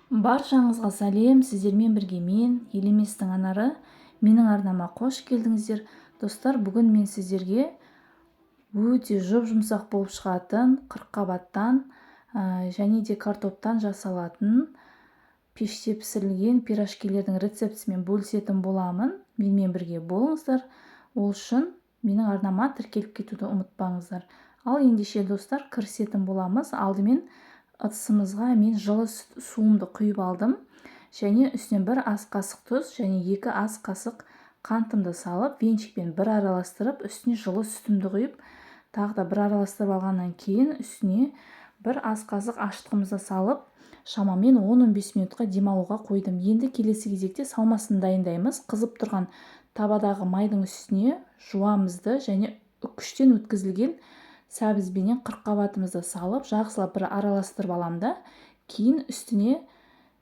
Баршаңызға сәлем, сіздермен бірге мен, Елеместің Анары. Менің арнама қош келдіңіздер. Достар, бүгін мен сіздерге өте жұп-жұмсақ болып шығатын қырыққабаттан және де картоптан жасалатын пеште пісірілген пирожкилердің рецептісімен бөлісетін боламын. Менімен бірге болыңыздар. Ол үшін менің арнама тіркеліп кетуді ұмытпаңыздар. Ал ендеше, достар, кірісетін боламыз. Алдымен ыдысымызға мен жылы суымды құйып алдым. Және үстіне 1 ас қасық тұз және 2 ас қасық қантымды салып, венчикпен бір араластырып, үстіне жылы сүтімді құйып, тағы да бір араластырып алғаннан кейін үстіне 1 ас қасық ашытқымызды салып, шамамен 10-15 минутқа демалуға қойдым. Енді келесі кезекте салмасын дайындаймыз. Қызып тұрған табадағы майдың үстіне жуамызды және үкіштен өткізілген сәбізбенен қырыққабатымызды салып, жақсылап бір араластырып аламын да, кейін үстіне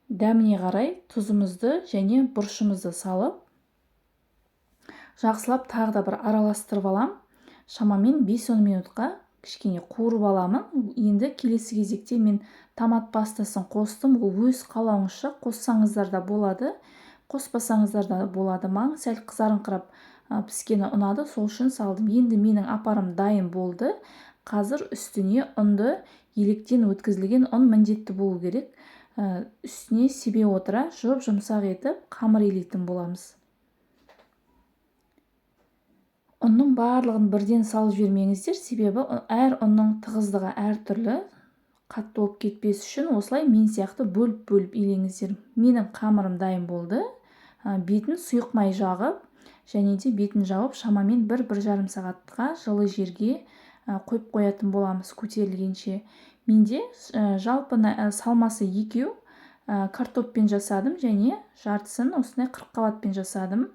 дәміне қарай тұзымызды және бұрышымызды салып, жақсылап тағы да бір араластырып алам. Шамамен 5-10 минутқа кішкене қуырып аламын. Енді келесі кезекте мен томат пастасын қостым. Ол өз қалауыңызша, қоссаңыздар да болады, қоспасаңыздар да болады. Маған сәл қызарыңқырап піскені ұнады, сол үшін салдым. Енді менің апарым дайын болды. Қазір үстіне ұнды, електен өткізілген ұн міндетті болу керек. Үстіне себе отыра жұп-жұмсақ етіп қамыр илейтін боламыз. Ұнның барлығын бірден салып жібермеңіздер, себебі әр ұнның тығыздығы әртүрлі, қатты болып кетпес үшін осылай мен сияқты бөліп-бөліп илеңіздер. Менің қамырым дайын болды. Бетін сұйық май жағып, және де бетін жауып шамамен бір жарым сағатқа жылы жерге қойып қоятын боламыз көтерілгенше. Менде жалпы салмасы екеу, картоппен жасадым және жартысын осындай қырыққабатпен жасадым.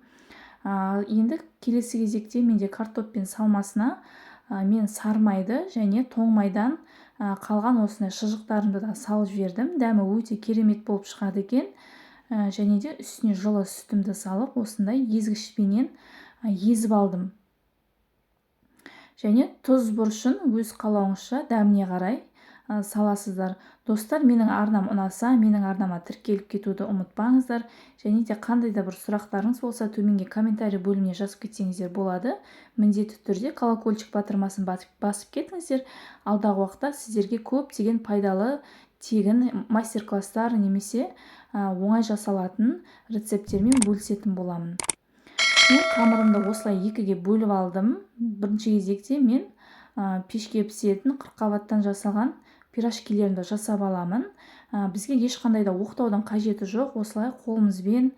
Енді келесі кезекте менде картоппен салмасына мен сармайды және тоң майдан қалған осындай шыжықтарымды да салып жібердім. Дәмі өте керемет болып шығады екен. Және де үстіне жылы сүтімді салып, осындай езгішпенен езіп алдым. Және тұз бұрышын өз қалауыңызша дәміне қарай саласыздар. Достар, менің арнам ұнаса, менің арнама тіркеліп кетуді ұмытпаңыздар. Және де қандай да бір сұрақтарыңыз болса, төменге комментарий бөліміне жазып кетсеңіздер болады. Міндетті түрде колокольчик батырмасын басып кетіңіздер. Алдағы уақытта сіздерге көптеген пайдалы тегін мастер-класстар немесе оңай жасалатын рецепттермен бөлісетін боламын. Мен қамырымды осылай екіге бөліп алдым. Бірінші кезекте мен пешке пісетін қырыққабаттан жасалған пирожкилерімді жасап аламын. Бізге ешқандай да оқтаудың қажеті жоқ. Осылай қолымызбен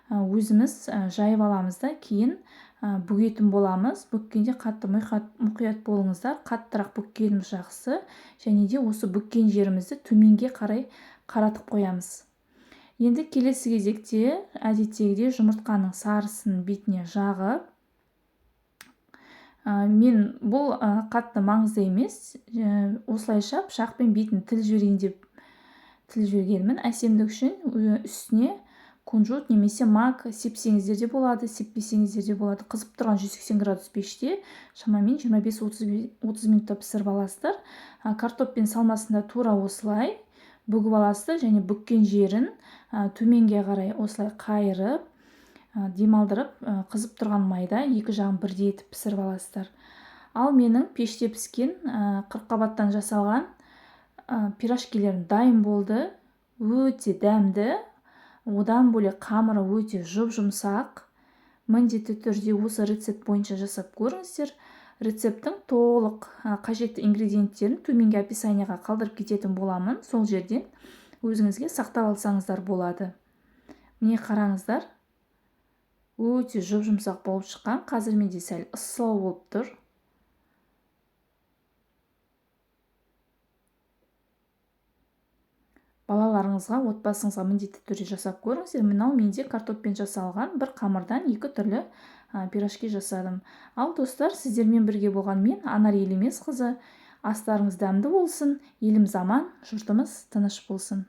өзіміз жайып аламыз да, кейін бүгетін боламыз. Бүккенде қатты мұқият болыңыздар. Қаттырақ бүккеніміз жақсы. Және де осы бүккен жерімізді төменге қарай қаратып қоямыз. Енді келесі кезекте әдеттегідей жұмыртқаның сарысын бетіне жағып, мен бұл қатты маңызды емес, осылайша пышақпен бетін тіл жіберейін деп тіл жібергенмін. Әсемдік үшін үстіне кунжут немесе мак сепсеңіздер де болады, сеппесеңіздер де болады. Қызып тұрған 180 градус пеште шамамен жиырма бес отыз минутта пісіріп аласыздар. Картоппен салмасында тура осылай бүгіп аласыздар және бүккен жерін төменге қарай осылай қайырып, демалдырып, қызып тұрған майда екі жағын бірдей етіп пісіріп аласыздар. Ал менің пеште піскен, қырыққабаттан жасалған, пирожкилерім дайын болды. Өте дәмді, одан бөлек қамыры өте жұп-жұмсақ. Міндетті түрде осы рецепт бойынша жасап көріңіздер. Рецепттің толық қажетті ингредиенттерін төменгі описанияға қалдырып кететін боламын. Сол жерден өзіңізге сақтап алсаңыздар болады. Міне қараңыздар, өте жұп-жұмсақ болып шыққан. Қазір менде сәл ысылау болып тұр. Балаларыңызға, отбасыңызға міндетті түрде жасап көріңіздер. Мынау менде картоппен жасалған бір қамырдан екі түрлі пирожки жасадым. Ал достар, сіздермен бірге болған мен, Анар Елемесқызы. Астарыңыз дәмді болсын, еліміз аман, жұртымыз тыныш болсын.